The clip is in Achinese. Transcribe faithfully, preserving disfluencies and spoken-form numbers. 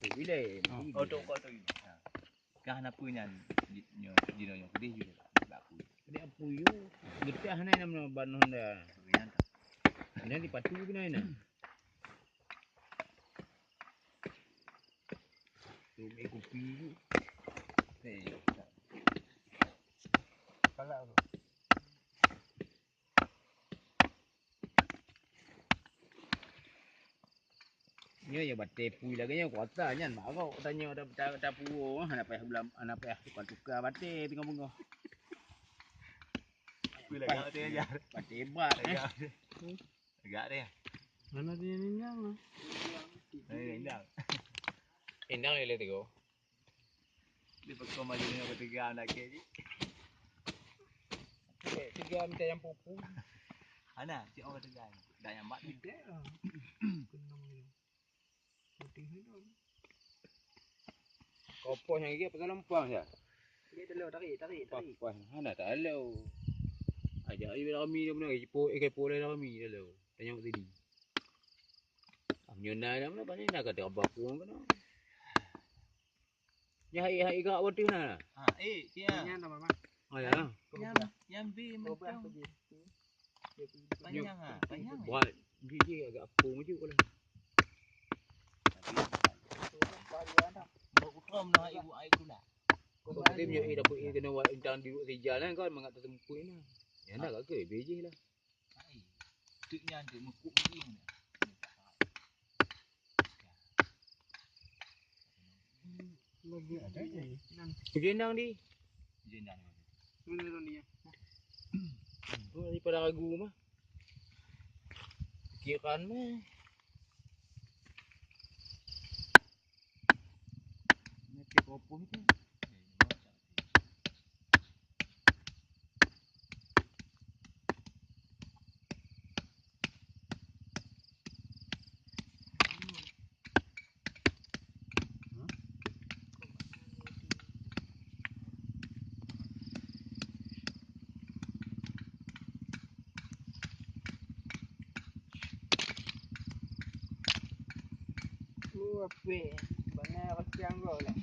Bilai. Oh, tok kok tu. Ha. Kah napa nyan? Di-, nyo, jinoe nyoe pedih juga. Bak aku. Pedih apa yo? Getah nai nama ban Honda. Nyan. Nyan dipatu kena nai. Tu mie kopi tu. Eh. Kalau tu. Nyoe ya batèe pui lagèe nyoe kuasa nyan mak kok tanyoe ta-, ta-, tapuwoe, hana payah bulam, hana payah tukar-tukar batèe teungoh beungoh. Pui lagèe batèe aja. Batèe hebat, eh. Lagèe. Lagèe deh. Mana dia ni nyang? Eh, indah. Indah lele tu. Di pekon baju ni apa tiga nak ke ji? Tiga minta yang pupu. Ana, cik orang tiga ni. Dah yang bak ni. Tidak lah. Kenang dia. Putih ni dah. Kopoh yang gigi pasal lempang ya. Dia telur tarik, tarik, tarik. Kopoh hana tahu. Aja ayo kami dia benar. Ipo, ikan ipo lain kami dia lo. Tanya sini. Am nyona dah mana banyak nak kata apa pun kena. Nya hai, hai gak waduh na. Ha, eh, sia. Nyan dah, Mak. Oh, ya. Nyam, nyam bi macam. Panyang ah, panyang. Buat gigi agak apung je kalau. Mau utram lah ibu ai kula. Kau kata dia punya, eh, dapat, eh, kena buat intang di duit sejal kan, kau mangat tersempui na. Ya nak kat ke, bejih lah. Hai. Tuk nyan tu meukup lagi ni. Lagi ada je. Nan. Jenang di. Jenang. Mana dia? Tu daripada ragu mah. Pikiran mah. Nanti kopoh tu. Oh, apa? Bana rasiang gol lah.